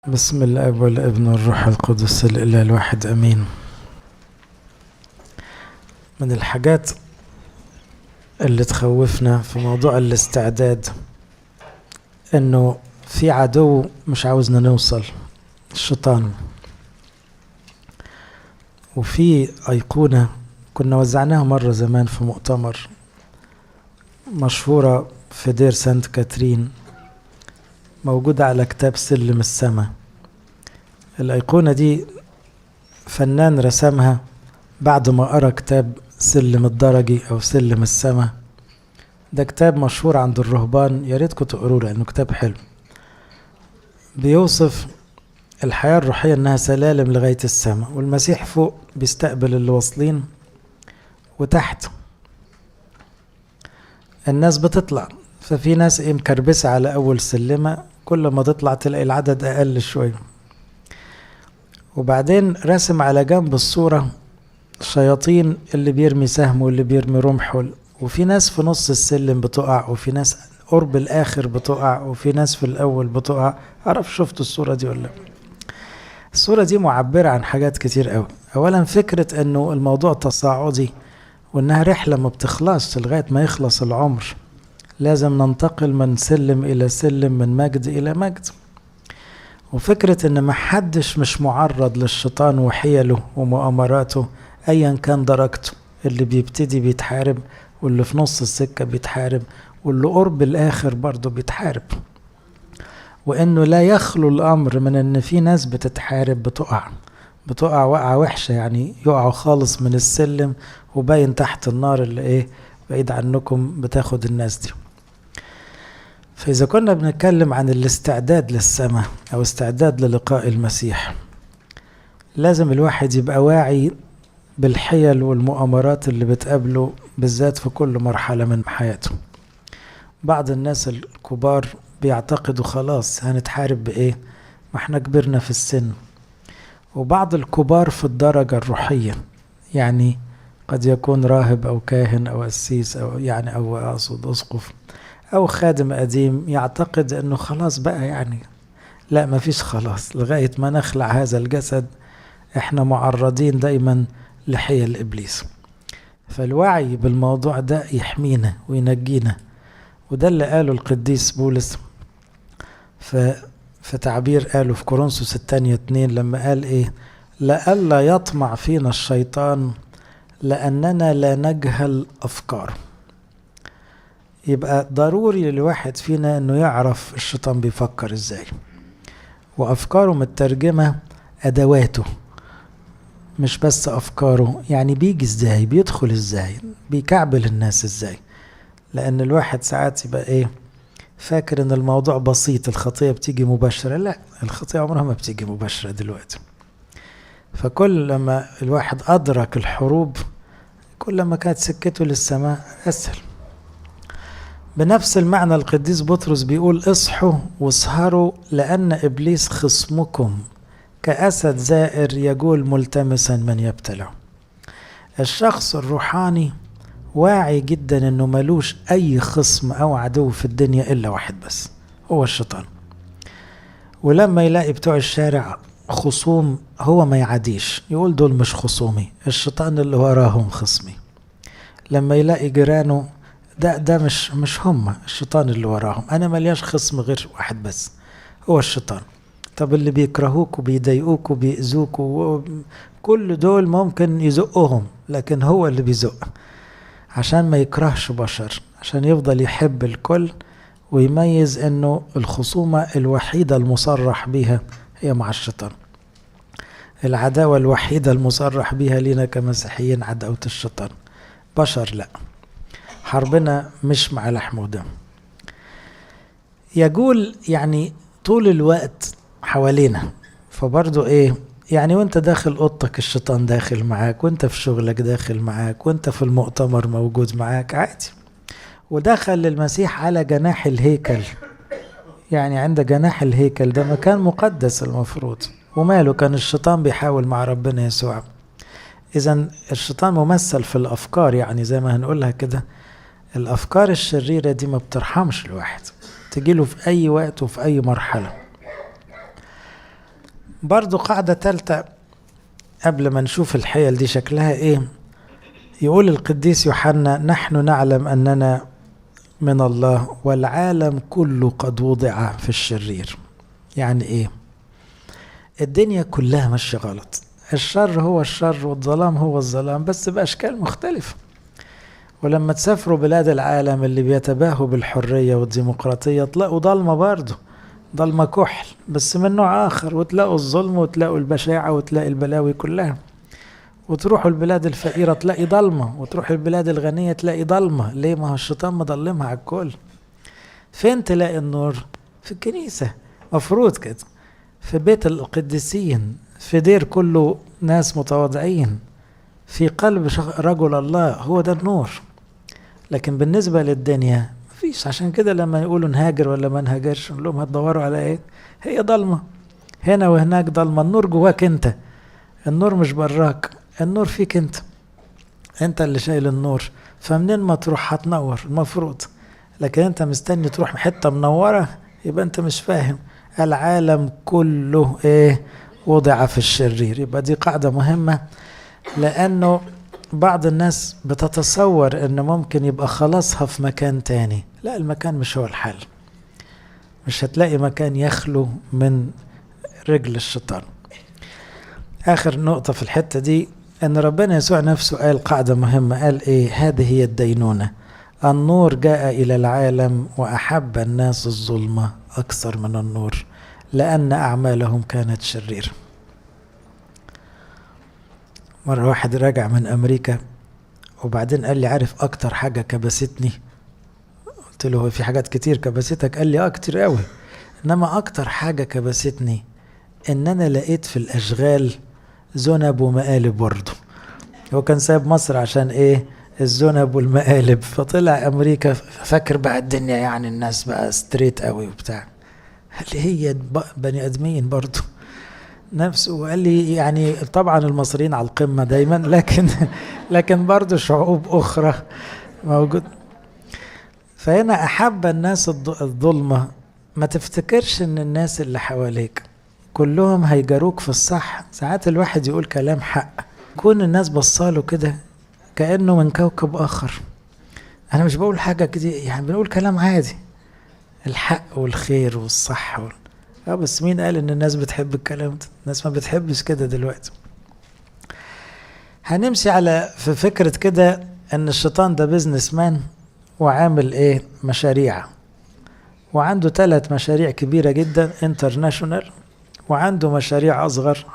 بسم الاب والابن والروح القدس الاله الواحد امين. من الحاجات اللي تخوفنا في موضوع الاستعداد انه في عدو مش عاوزنا نوصل، الشيطان. وفي ايقونة كنا وزعناها مرة زمان في مؤتمر مشهورة في دير سانت كاترين، موجودة على كتاب سلم السماء. الأيقونة دي فنان رسمها بعد ما قرأ كتاب سلم الدرجي أو سلم السماء. ده كتاب مشهور عند الرهبان، يا ريتكم تقروه لأنه كتاب حلو. بيوصف الحياة الروحية إنها سلالم لغاية السماء، والمسيح فوق بيستقبل اللي واصلين، وتحت الناس بتطلع. ففي ناس ايه مكربسة على أول سلمة، كل ما تطلع تلاقي العدد أقل شوية. وبعدين رسم على جنب الصورة الشياطين، اللي بيرمي سهم واللي بيرمي رمح، وفي ناس في نص السلم بتقع، وفي ناس قرب الآخر بتقع، وفي ناس في الأول بتقع. عرف شفت الصورة دي ولا؟ الصورة دي معبرة عن حاجات كتير قوي. أولا فكرة أنه الموضوع تصاعدي، وأنها رحلة ما بتخلصش لغاية ما يخلص العمر. لازم ننتقل من سلم إلى سلم، من مجد إلى مجد. وفكرة إن محدش مش معرض للشيطان وحيله ومؤامراته أيا كان درجته. اللي بيبتدي بيتحارب، واللي في نص السكة بيتحارب، واللي قرب الآخر برضه بيتحارب. وإنه لا يخلو الأمر من إن في ناس بتتحارب، بتقع وقعة وحشة، يعني يقعوا خالص من السلم وباين تحت النار اللي إيه بعيد عنكم بتاخد الناس دي. فإذا كنا بنتكلم عن الاستعداد للسماء أو استعداد للقاء المسيح، لازم الواحد يبقى واعي بالحيل والمؤامرات اللي بتقابله، بالذات في كل مرحلة من حياته. بعض الناس الكبار بيعتقدوا خلاص هنتحارب بإيه، ما احنا كبرنا في السن. وبعض الكبار في الدرجة الروحية، يعني قد يكون راهب أو كاهن أو قسيس أو يعني أو أقصد أسقف أو خادم قديم، يعتقد أنه خلاص بقى، يعني لا، ما فيش خلاص لغاية ما نخلع هذا الجسد. احنا معرضين دايما لحيل إبليس. فالوعي بالموضوع ده يحمينا وينجينا. وده اللي قاله القديس بولس في تعبير قاله في كورنثوس 2:2، لما قال إيه؟ لئلا يطمع فينا الشيطان لأننا لا نجهل أفكاره. يبقى ضروري للواحد فينا أنه يعرف الشيطان بيفكر إزاي، وأفكاره مترجمة أدواته، مش بس أفكاره، يعني بيجي إزاي، بيدخل إزاي، بيكعبل الناس إزاي. لأن الواحد ساعات يبقى إيه فاكر أن الموضوع بسيط، الخطية بتيجي مباشرة. لا، الخطية عمرها ما بتيجي مباشرة دلوقتي. فكل لما الواحد أدرك الحروب، كل ما كانت سكته للسماء أسهل. بنفس المعنى القديس بطرس بيقول اصحوا واسهروا لأن إبليس خصمكم كأسد زائر يجول ملتمسا من يبتلعه. الشخص الروحاني واعي جدا أنه ملوش أي خصم أو عدو في الدنيا إلا واحد بس، هو الشيطان. ولما يلاقي بتوع الشارع خصوم هو ما يعاديش، يقول دول مش خصومي، الشيطان اللي وراهم خصمي. لما يلاقي جيرانه ده مش هم، الشيطان اللي وراهم، انا ملياش خصم غير واحد بس، هو الشيطان. طب اللي بيكرهوك وبيضايقوك وبيأذوك كل دول ممكن يزقهم، لكن هو اللي بيزق عشان ما يكرهش بشر، عشان يفضل يحب الكل ويميز انه الخصومة الوحيدة المصرح بيها هي مع الشيطان. العداوة الوحيدة المصرح بيها لنا كمسيحيين عداوة الشيطان، بشر لا. حربنا مش مع لحم ودم. يقول يعني طول الوقت حوالينا. فبرضو ايه يعني، وانت داخل اوضتك الشيطان داخل معاك، وانت في شغلك داخل معاك، وانت في المؤتمر موجود معاك عادي. ودخل للمسيح على جناح الهيكل، يعني عند جناح الهيكل، ده مكان مقدس المفروض، وماله كان الشيطان بيحاول مع ربنا يسوع. إذن الشيطان ممثل في الأفكار، يعني زي ما هنقولها كده، الأفكار الشريرة دي ما بترحمش الواحد، تجيله في أي وقت وفي أي مرحلة. برضو قاعدة تالتة قبل ما نشوف الحيل دي شكلها ايه، يقول القديس يوحنا: نحن نعلم أننا من الله والعالم كله قد وضع في الشرير. يعني ايه؟ الدنيا كلها ماشية غلط، الشر هو الشر والظلام هو الظلام، بس بأشكال مختلفة. ولما تسافروا بلاد العالم اللي بيتباهوا بالحرية والديمقراطية تلاقوا ضلمة برضه، ضلمة كحل بس من نوع آخر، وتلاقوا الظلم وتلاقوا البشاعة وتلاقي البلاوي كلها. وتروحوا البلاد الفقيرة تلاقي ضلمة، وتروحوا البلاد الغنية تلاقي ضلمة. ليه؟ ما هو الشيطان مضلمها على الكل. فين تلاقي النور؟ في الكنيسة، مفروض كده، في بيت القديسين، في دير كله ناس متواضعين، في قلب رجل الله، هو ده النور. لكن بالنسبة للدنيا مفيش. عشان كده لما يقولوا نهاجر ولا ما نهاجرش، نقول لهم هتدوروا على ايه؟ هي ضلمة هنا وهناك ضلمة. النور جواك انت، النور مش براك، النور فيك انت، انت اللي شايل النور، فمنين ما تروح هتنور المفروض. لكن انت مستني تروح حتة منورة، يبقى انت مش فاهم. العالم كله ايه؟ وضع في الشرير. يبقى دي قاعدة مهمة، لأنه بعض الناس بتتصور ان ممكن يبقى خلاصها في مكان تاني. لا، المكان مش هو الحل، مش هتلاقي مكان يخلو من رجل الشيطان. آخر نقطة في الحتة دي، أن ربنا يسوع نفسه قال قاعدة مهمة، قال إيه؟ هذه هي الدينونة، النور جاء إلى العالم وأحب الناس الظلمة أكثر من النور لأن أعمالهم كانت شريرة. مرة واحد راجع من أمريكا وبعدين قال لي: عارف أكتر حاجة كبستني؟ قلت له: هو في حاجات كتير كبستك؟ قال لي: كتير قوي، إنما أكتر حاجة كبستني إن أنا لقيت في الأشغال ذنب ومقالب. برضه هو كان سايب مصر عشان إيه؟ الذنب والمقالب، فطلع أمريكا فاكر بقى الدنيا يعني الناس بقى ستريت قوي وبتاع، اللي هي بني آدمين برضه نفسه. وقال لي يعني طبعا المصريين على القمة دايما، لكن برضه شعوب أخرى موجود. فهنا أحب الناس الظلمة. ما تفتكرش إن الناس اللي حواليك كلهم هيجروك في الصح. ساعات الواحد يقول كلام حق، كون الناس بصاله كده كأنه من كوكب آخر. أنا مش بقول حاجة كده، يعني بنقول كلام عادي، الحق والخير والصح بس مين قال إن الناس بتحب الكلام ده؟ الناس ما بتحبش كده دلوقتي. هنمشي على في فكرة كده إن الشيطان ده businessman وعامل إيه؟ مشاريع، وعنده 3 مشاريع كبيرة جدا international، وعنده مشاريع أصغر.